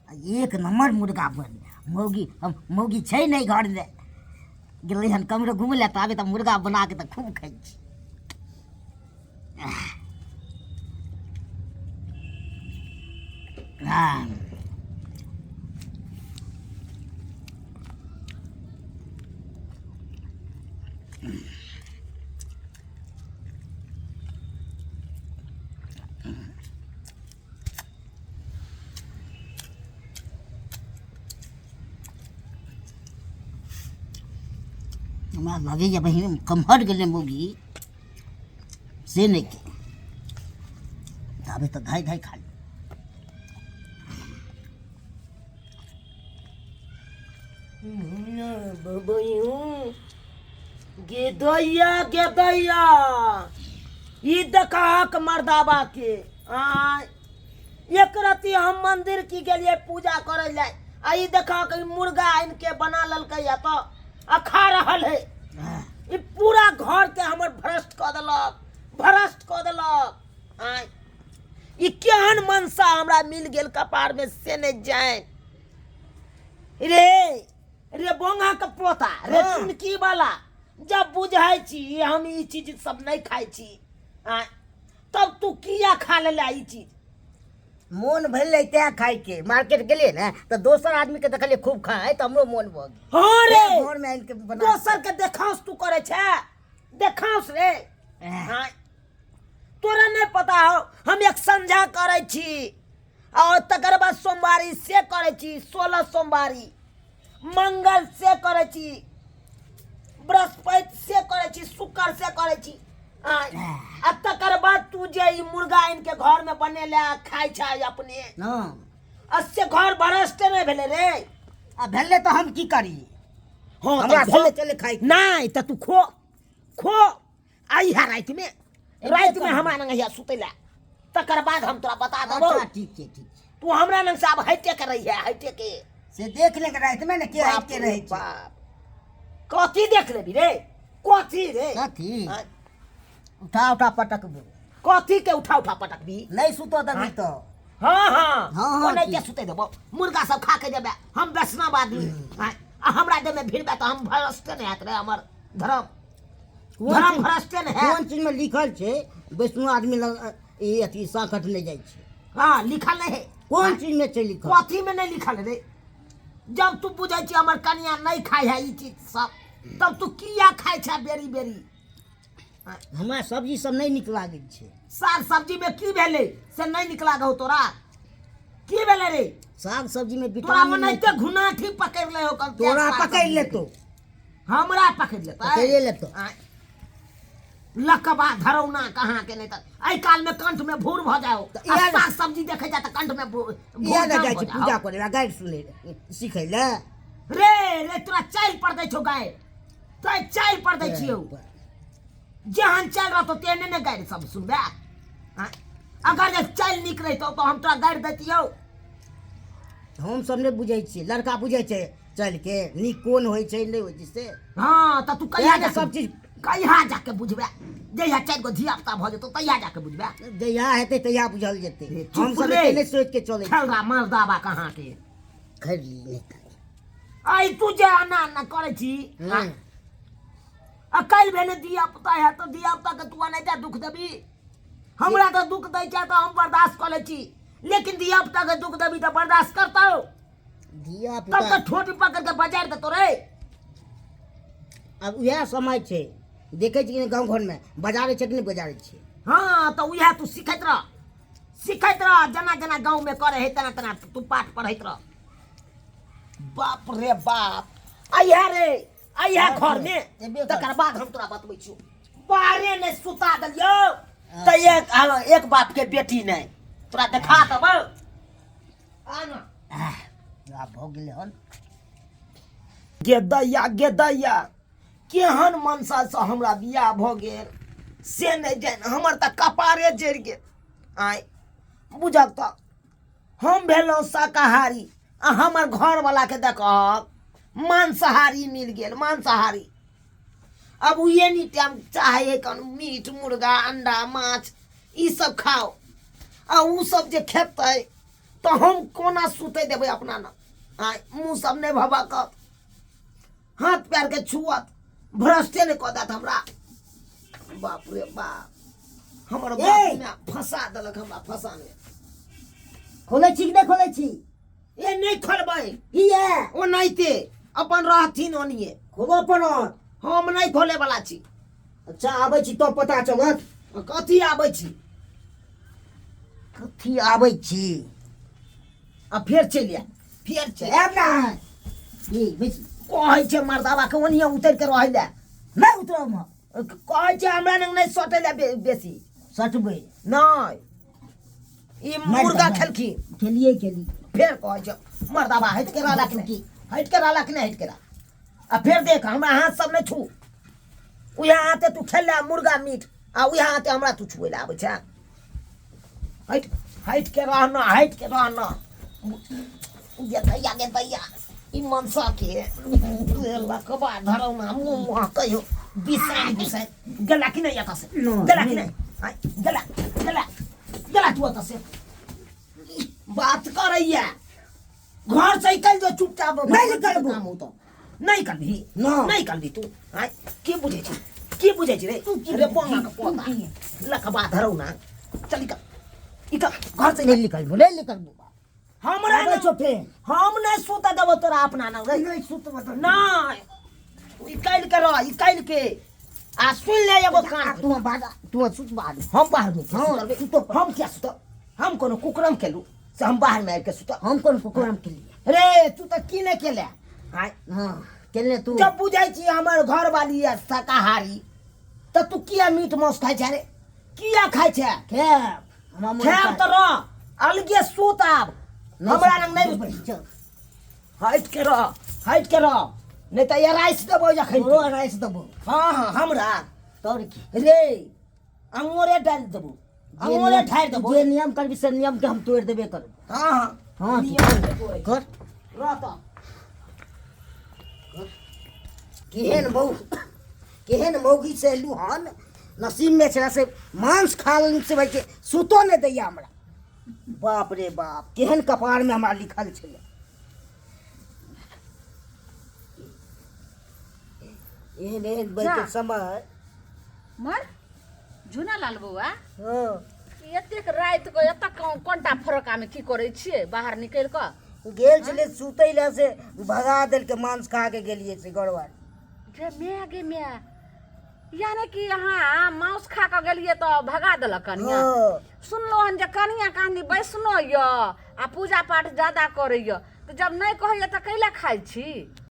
एक नम्बर मुर्गा बन मौगी हम मौगी छै नहि घरमे गेलै हन कमरो घुमै लए तऽ आबे तऽ मुर्गा बना के तऽ खूब खाइ छी। हाँ, हमरा लगैए बहिन कम्हर गेलै मौगी से नहि के ताबे तऽ धाइ धाइ खा ली। गे दैया, गे दैया, ई देखहक मर्दाबा के। आय एक रति हम मंदिर की गेलियै पूजा करे ले, आ ई देखहक ई मुर्गा आनि के बना लेलकै या तऽ आ खा रहल है। ई पूरा घर के हमर भ्रष्ट कऽ देलक, भ्रष्ट कऽ देलक। आय ई केहन मनसा हमरा मिल गेल कपार में से नहि जानि। रे रे बोंगा के पोता रे। हाँ। चुनकी वाला, जब बुझै छी हम ई चीज सब नहि खाइ छी, आँय, तब तू किया खा लेला ई चीज? मोन भेलै तैं खाइके। मार्केट गेलियै ने तऽ दोसर आदमीके देखलियै खूब खाइ, तऽ हमरो मोन भऽ गेल। हाँ रे, घरमे आनि के बना। दोसर के देखाउस तू करै छै, देखाउस रे। आँय, तोरा नहि पता हो, हम एक संझा करै छी और तकर बाद सोमवारी से करै छी, 16 सोमवारी, मंगल से करै छी, बृहस्पति से करै छी, शुक्र से करै छी। आँय, आ तकर बाद तू जे ई मुर्गा आनि के घर में बनेले आ खाइ छै अपने। हँ। आ से घर भ्रष्टे नहि भेलै रे? आ भेलै तऽ हम की करी? हँ, हमरा तऽ भेलै चले खाइ। नहि तऽ तू खो खो, अइहा रातिमे, रातिमे हमरा लग अइहा सुतै लए, तकर बाद हम तोरा बता देबौ। अच्छा, ठीक छै, ठीक छै। तू हमरा लग से आब हइटे के रहिहे, हइटे के। से देख ले रातिमे ने के हटि के रहै छै। बाप, कथी देख लेबी रे? कथी रे? कथी? आँय? उठा उठा पटकबो। कथी के उठा उठा पटकबी? नहि सुतऽ देबी तऽ। हाँ हाँ। हाँ, हाँ, ओ नहि के ठीक। सुतै देबो, मुर्गा सब खा के जेबे। हम वैष्णव आदमी, आँय, आ हमरा देह में भिड़बे तऽ हम भ्रष्टे नहि हैत रे, हमर धर्म कोन धर्म चीज- भ्रष्टे नहि हैत। कोन चीज में लिखल छै वैष्णो आदमी लग ई अथी साकट नहि जाइ छै? हाँ, लिखल नहीं है। कोन चीज में छै लिखल? कथी में नहीं लिखल है रे? जब तू बुझै छी हमर कनिया नहीं खाइ है ई चीज सब, तब तू किया खाइ छै बेरी बेरी? हमरा सब्जी सब नहि नीक लागै छै। साग सब्जी में की भेलै से नहीं नीक लागौ तोरा? की भेलै रे? साग सब्जी में तोरा विटामिन मने नहि। ते घुनाठी पकड़ ले हो कल। तोरा पकड़ लेतो। हमरा पकड़ लेतै? पकड़िए लेतौ। आँय। लकबा धरौना कहाँ के, नहीं तऽ एहि काल में कंठ में भूर भऽ जाओ। तऽ आ इएह ने- साग सब्जी देखै जा तऽ कंठ में भूर इएह ने जाम जाइ भऽ छै जाओ। पूजा करे ला, गारि सुनै लए, सिखै लए। रे रे, तोरा चालि पर दै छौ गारि, तोरा चालि पर दै छियौ। जेहन चालि रहतौ तेहने ने गारि सब सुनबे। आँय? अगर जे चालि नीक रहितौ तऽ हम तोरा गारि दैतियौ? हम सब नहि बुझै छियै, लड़का बुझै छै चलि के नीक कोन होइ छै, नहि होइ छै से। हँ, तऽ तू कहिया इएह ने जाके सब चीज कहिया जाके बुझबे? जहिया चारि गो धिया पुता भऽ जेतौ तहिया जाके बुझबे। जहिया हेतै तहिया बुझल जेतै। हे, चुप हम सब रे। एते नहि सोचि के चलै। खेलरा मर्दाबा कहाँ के खैर ली नहि तऽ। आइ तू जे एना एना करै छी। हँ। आ काल्हि भेने धिया पुता है तऽ धिया पुता के तू एनाहिते दुख देबी? हमरा तऽ दुख दै छै तऽ हम बर्दाश्त कऽ लै छी, लेकिन धिया पुता के दुख देबी तऽ बर्दाश्त करतौ? धिया तब पुता तऽ ठोटी पकड़ के बजार देतौ रे। आब उएह समय छै, देखै छी कि नहि गाँव घरमे बजारै छै कि नहि बजारै छै? हाँ, तऽ उएह तू सिखैत रह, सिखैत रह। जेना जेना गाँवमे करै है तेना तेना तू पाठ पढ़ैत रह। बाप रे बाप, अइहा रे, अइहा बाप घर रे, में एबे कर। तकर बाद हम तोरा बतबै छियौ। बाहरे नहि सुता देलियौ तऽ एक, हाँ, एक बाप के बेटी नहि तोरा देखा देबौ, आ ना। आह, आब भऽ गेलै हन। गे दैया, गे दैया, केहन मनसासँ हमरा बियाह भऽ गेल से नहि जानि, हमर तऽ कपारे जरि गेल। आँय बुझक तऽ हम भेलहुँ शाकाहारी आ हमर घरवलाके देखहक मांसाहारी मिल गेल, मांसाहारी। अब ओ एनी टाइम चाहे है कन मीट मुर्गा अंडा माछ ई सब खाओ, आ ओ सब जे खेतै तऽ हम कोना सुतै देबै अपना न आँय मुँह सब नहि भभकत हाथ पैरके छुअत भ्रष्टे नहि कऽ देत हमरा बाप रे बाप हमर बाप माय फंसा देलक हमरा फंसामे खोलै छी कि नहि खोलै छी ए नहि खोलबै किया ओनाहिते अपन रहथिन ओनिये खोलऽ पड़त हम नहि खोले वाला छी अच्छा आबै छी तब पता चलत कथी आबै छी कथी आबै छी आ फेर चलि आयब फेर चलि आयब ना ई बेसी कहै छै मर्दाबा के ओनिये उतरि के रहै लए नहि उतरब हम कहै छै हमरा लग नहि सटै लए बेसी सटबै नहि ई मुर्गा खेलखिन खेलिए खेली फेर कहै छै मर्दाबा हटि के रहला कि नहि हटि के रहला कि नहि हटि के रह आ फेर देख हमरा हाथ सब नहि छू उएह हाथे तू खेल ले मुर्गा मीट आ उएह हाथे हमरा तू छुए लए आबै छै हटि हटि के रहना हटि के रहना गे दैया गे दैया ई मनसा के लकबा धरौना मुँह मुँह कहियो बिसारि बिसारि गेला कि नहि एतऽ से गेला कि नहि आँय, गेला गेला गेला तू एतऽ से बात करैया घर से निकल जो चुपचाप नहीं निकलबो। काम होतो नहीं करबी ना। नहीं करबी तू आय की बुझे छी की बुझे छी रे रे पोंगा के पोता लखबा धरौ ना चल निकल निकल घर से नहीं निकलबो नहीं निकलबो हमरा आबै ना छौ फेर हम नहीं सुत देबो तोरा अपना ना रे नहीं सुतबो तऽ नहीं निकालि के रह निकालि के आ सुन ले एगो कान तू बाहर तू सुत बाहर हम बाहर में हाँ, सुतबै सुतो पर। हम क्या सुतब हम कोनो कुकरम केलू से हम बाहर में आबि के सुतब हम कोन कुकरम केलिए रे तू तऽ की नहि केले आँय हाँ केले तू जब बुझै छी हमर घरवाली यऽ शाकाहारी तऽ तू किया मीट मांस खाइ छै रे किया खाइ छै खेब हमरा मोन खायब तऽ रह अलगे सुत आब हमरा लग नहि चल हटि के रह हटि के रह नहि तऽ एराइस देबौ जखन तोरो अराइस देबो हँ हँ हमरा तोर की रे अंगोरे डालि देबौ अंगोरे ठारि देबौ जे नियम करबी से नियम के हम तोड़ि देबे करब हँ हँ हँ नियम के तोड़ै कर रह तऽ केहन मऊ केहन मौगी से एलू हन नसीब में छला से मांस खा लेलू से भाई के सुतो नहि दैया हमरा बाप रे बाप केहन कपार में हमरा लिखल छलै एहन एहन जा। बैठ समय मर झुना लाल बौआ हँ एतेक राति कऽ एतऽ कोनटा फरकामे की करै छियै बाहर निकलि कऽ गेल छलै सुतै लए से भगा देलकै मांस खा के गेलियै से घरवाली गे माय गे माय यानी कि अहाँ मांस खा कऽ गेलियै तऽ भगा देलक कनिया हँ सुनलहुँ हन जे कनिया कहानी वैष्णो यऽ आ पूजा पाठ ज्यादा करैए तऽ जब नहि कहैए तऽ कैला खाइ छी